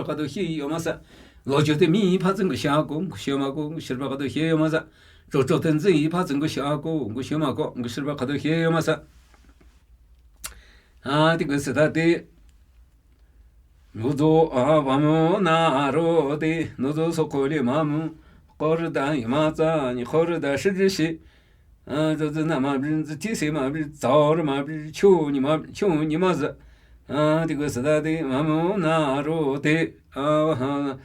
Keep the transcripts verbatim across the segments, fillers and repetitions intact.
shirpa khatu hie yo masa. Lojo te mi pha tsing gu sha ko, gu sha ma ko, gu shirpa khatu hie yo masa. Jojo te nzi pha tsing gu sha ko, gu sha ma ko, gu shirpa khatu hie yo masa. A, ti gu sita te. Nozo a vamu na ro te, nozo sokho le mamu, khorü da yuma tsa, ni khorü da shiji shi. A, zozi na ma bi, zi ti se ma bi, zao re ma bi, chu ni ma, chu ni ma zi. A, ti gu sita te, vamu na ro te. A, ha.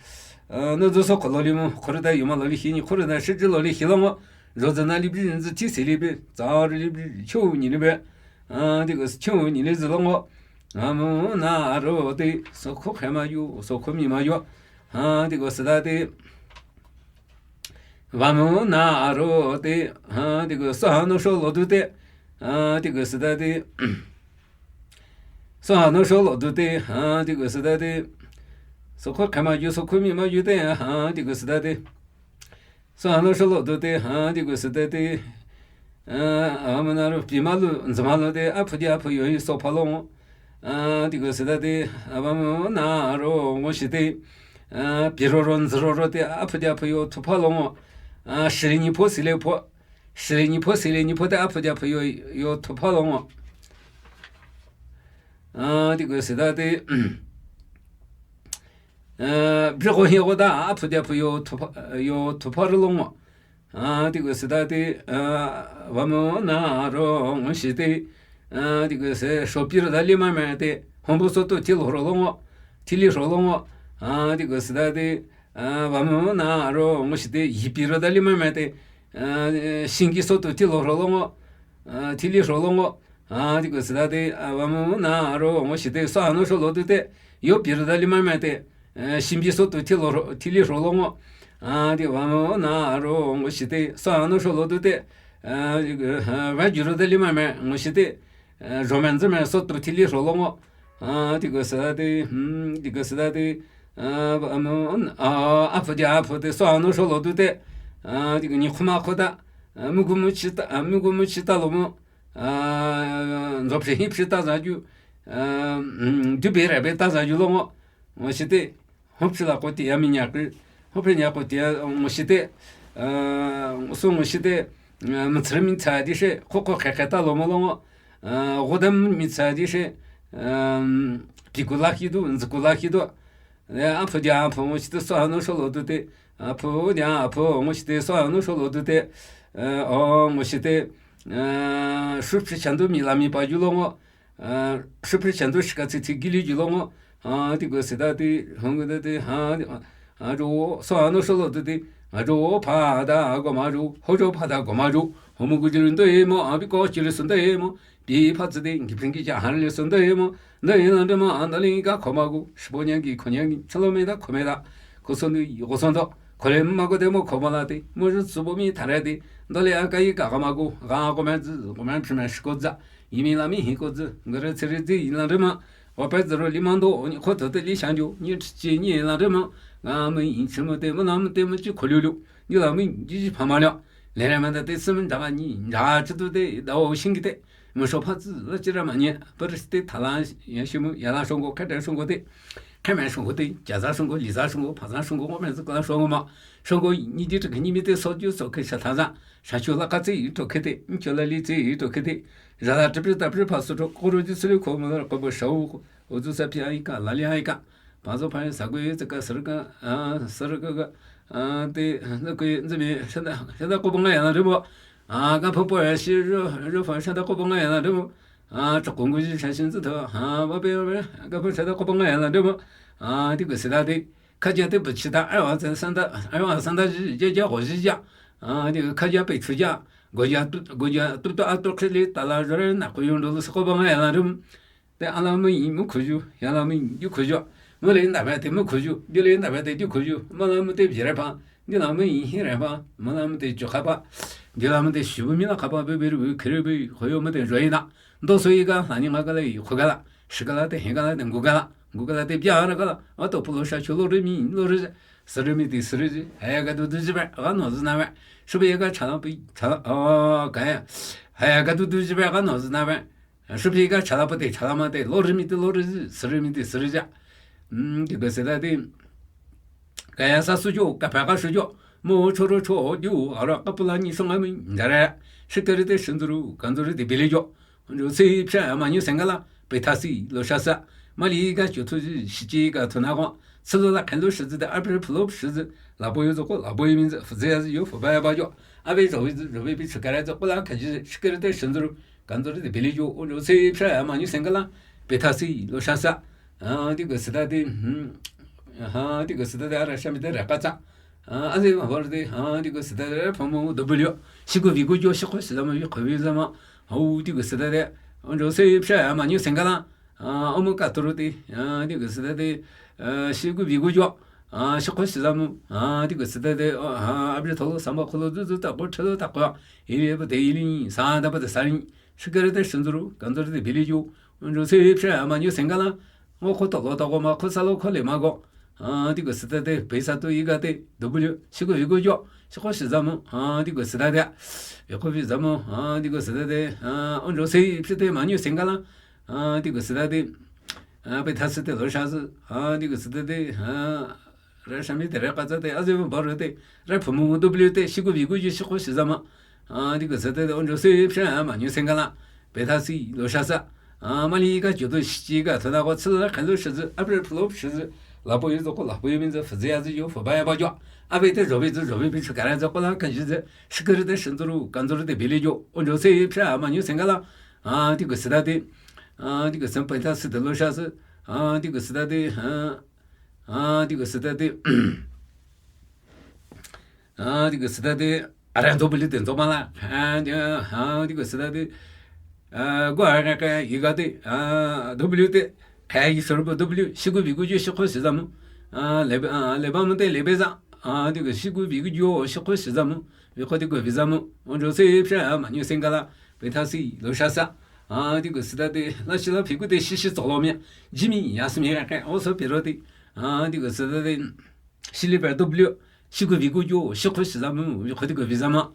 A, nozo sokho lo le mu, khorü da yuma lo le hi, ni khorü da shiji lo le hi lo ngo. Zozi na le bi, zi ti se le bi, zao re le bi, chu ni le bi. A, ti gu chu ni le zi lo ngo. Vamu na ro te, sokho khe ma yo, sokho mi ma yo. A, ti gu sita te. Vamu na ro te, a, ti gu soha no sho lo du te. A, ti gu sita te. Soha no sho lo du te, a, ti gu sita te. Sokho khe ma yo, sokho mi ma yo te, a, ti gu sita te. Soha no sho lo du te, a, ti gu sita te. A, vamu na ro, pi ma lu, nzi ma lu te, a phu di a phu yo, so pha lo ngo. A, ti gu sita te, a, vamu na ro ngo shi te. A, pi ro ro, nzi ro ro te, a phu di a phu yo, thu pha lo ngo. A, shi le ni pho, si le pho. Shi le ni pho, si le ni pho te, a phu di a phu yo, yo thu pha lo ngo. A, ti gu sita te. Brigo hiego da aphu de aphu yo thupha, yo thupha rü longo. A, tigö süda de, a, vamü na ro ngushite. A, tigö sü shopi rü da lima me de, hombo sotu thili ro longo. Thili ro longo. A, tigö süda de, a, vamü na ro ngushite, yipi rü da lima me de, a, shingi sotu thili ro longo. A, thili ro longo. A, tigö süda de, a, vamü na ro ngushite, so ano sho lo du de, yopi rü da lima me de, a, shimbi sotu thili ro, thili ro longo. A, tigö vamü na ro ngushite, so ano sho lo du de, a, tigö, a, va ju rü da lima me ngushite, a, romen zü me sotu thili ro longo. A, tigö süda de, hmm, tigö süda de, a, vamü, a, aphu de, aphu de, so ano sho lo du de, a, tigö ni khuma khoda, a, mugu mu chita, a, mugu mu chita lo mu, a, nzopshe hipshe ta za ju, a, mm, dubi rebe ta za ju lo ngo, ngo shite, hopshe la koti ya mi nya kri, hopshe nya koti ya, ngo shite, a, so ngo shite, a, mtsrimi tsa di she, kho kho khe khe ta lo mo lo ngo, a, godam mi tsa di she, a, piku la ki du, nzku la ki du, a, aphu de, aphu ngo shite, so ano sho lo du de, aphu de, aphu ngo shite, so ano sho lo du de, a, o ngo shite, a, shupshe chandu mi la mi pa ju lo ngo, a, shupri chandu shika tsi tsi gili ju lo ngo. A, tigö süda de, hong de de, ha, a, ro, so ano sho lo de de, a, ro, pha da, go ma ro, ho ro, pha da, go ma ro, ho mu gu ji ndo e mo, a, bi ko ji le sun de e mo, bi pha tsi de, ngi pring gi ja han le sun de e mo, de e na de ma, a, da li ga ko ma gu, shi bo nyang gi, ko nyang gi, cha lo me da, ko me da, ko son de, go son do, ko le ma go de mo, ko ma la de, mo ju tsu bo mi ta re de, da le a ka yi ka ga ma gu, ga go me zi, go me phi me shi go za, 一米拉米一个字，我这吃的这一浪人嘛，我白子肉里忙多，你可头的里想就，你吃你浪人嘛，俺们一吃么的，么那么的么就可溜溜，你那么一去爬马了，来来嘛的对什么着吧，你着这都得到心里的，么说怕子了，这着嘛你，不是得他啦，也什么也啦说过，开展说过的，开门说过的，家长说过，里长说过，爬山说过，我们是跟他说过嘛，说过你的这个你们的说就说可以说他啥。 Shachula katsi ito kete, nchola litsi ito kete. Jala tripi tapri pasu to koro di sri ko mo ko bo shau ko. Ozu sa pia ika, lalia ika. Pazo pa sa ko yitsa ka srka, a, srka ka, a, te, na ko yinzi mi, shanda, shanda ko bonga ya na rimo. A, ka popo ya shi ro, ro fa shanda ko bonga ya na rimo. A, chakong ko ji shashin zi to. A, ba pe, ba pe, ka po shanda ko bonga ya na rimo. A, ti ko sida de. 客家的不其他，二王三三的，二王三的是，这叫好是讲，啊，这个客家被出家，国家都，国家都，都，啊，都是哩，大拉人那个用的是好帮哎，那种，在阿拉们一没苦修，阿拉们有苦修，没来那边的没苦修，有来那边的有苦修，没那么的别人吧，你那么一些人吧，没那么的就害怕，你那么的修不明了，害怕被，被，被，被，被，会有没得人呐，都是一个，那你那个嘞，活个了，十个了，得，一个了，等五个了。 Gu kala te bia ra kala, a to pulo sha chulo re mi, lo re, sere mi ti sere ji, aya ka du du ji ba, ga no zi na ba, shu be ga chala pi, chala, o, ka ya, aya ka du du ji ba, ga no zi na ba, shu be ga chala pa te, chala ma te, lo re mi te, lo re ji, sere mi ti sere ja. Mm, ti ka se da te, ka ya sa su jo, ka pa ga shu jo, mo cho ro cho, ju, a ra ka pu la ni shong a mi, ja ra, shi ka re te shin zu ru, kan zu re te bi le jo. Njo si psha ma nyu sengala, pe tha si, lo sha sa. Ma li ga chu thu zi, shi chi ga thu na kwa. Tsi lo la khen lo shi zi da, a pe plo shi zi. La bo yo zo ko, la bo yo min zi, fu zi ya zi yo, fu ba ya ba yo. A be zo wi zi, zo wi bi chu ka ra zo ko la ka ji, shi ka ra te shin zu ru. Kan zu ri de bi li yo, njo si psha ma nyu sengala, pe tha si, lo sha sa. A, ti ga si da ti, hmm. Ha, ti ga si da ti, a ra sha mi te ra ka tsa. A, a zi ma ba ri te, a, ti ga si da ti, pha mo do bu li yo. Shi gu vi gu yo, shi ko si la ma, vi ko vi la ma. Hau ti gu sida de, onjo se psha ya ma nyu sengala, a, omo ka turu ti, a, ti gu sida de, a, shi gu bi gu jo, a, shi ko sida mu, a, ti gu sida de, a, abri tholo samba kholo zu zu ta ko thelo ta ko, ili ba de ili, sa da ba de sa ni, shi kare de shin zuru, kan zuru de bi li ju, onjo se psha ya ma nyu sengala, Ngo kho to lo to go ma, kho sa lo kho le ma go. A, ti go sida de, pe sa tu i ga de, W, shi go vi go yo, shi go shi za mo, a, ti go sida de. Yo ko vi za mo, a, ti go sida de, a, onjo se psha de ma nyu sengala. A, ti go sida de. A, pe tha si de lo sha zi, a, ti go sida de, a, Re sha mi te re ka za te, a zi mo ba re te, re phu mo do bli te, shi gu vi gu ju shi ko shi za ma. A, ti gu se te, onjo se psha ma nyu sengala. Pe tha si, lo sha sa. A, ma li ga ju do shi ga, ta da go tsi la khen lo shi zi, a pre phu lo shi zi. Lapoyo zoko lapoyo mi zü, füzüya zü yo, fübaya ba yo. Abe te zobe zü zobe bi chukara zü kola kanji zü, shikiri te shinzuru, kanzuru te bili yo. Onjo se psha manyu sengala. Ah, tiku sita te. Ah, tiku sen penta sita lo sha se. Ah, tiku sita te. Ah, tiku sita te. Ah, tiku sita te. Ara W te nzomala. Ah, tiku sita te. Ah, go ara ka yiga te. Ah, W te. Kaya yi soro W. Shigu bigu ju shikho shizamu. Ah, lebe, ah, leba mu te lebe za. Ah, tiku shigu bigu ju shikho shizamu. Bikho tiku bizamu. Onjo se psha manyu sengala. Penta si lo sha sa. Ah, tiku sita te. La shila piku te shishi zolo mi. Jimi yasmi ka. Oso piro te. Ah, tiku sita te. Shiliba W, shigu bigu ju, shikho shizamu, bikho tiku bizama.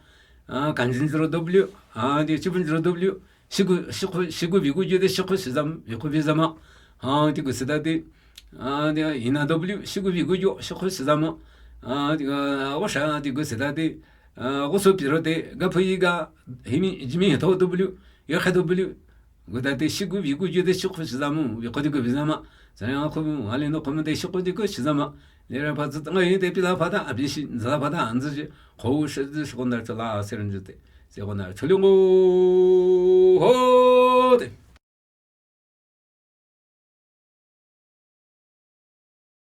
Ah, kanjinjiro W, ah, tiku chibunjiro W, shigu, shikho, shigu bigu ju te shikho shizamu, bikho bizama. Ah, tiku sita te. Ah, tiku ina W, shigu bigu ju, shikho shizamu. Ah, tiku, ah, washa, tiku sita te. Ah, goso piro te, gapu yiga, himi, jimi hito W, yokha W. Guda te shigu bigu ju te shikho shizamu, bikho tiku bizama. Zaya khomu, ale no khomu te shikho tiku shizama. Lera pa zü tanga yi te pila pa ta, abi shi, zala pa ta, anzi shi, kho shi zü shikho ndar chala, seren ju te. Seko ndar chuli ngo, ho te.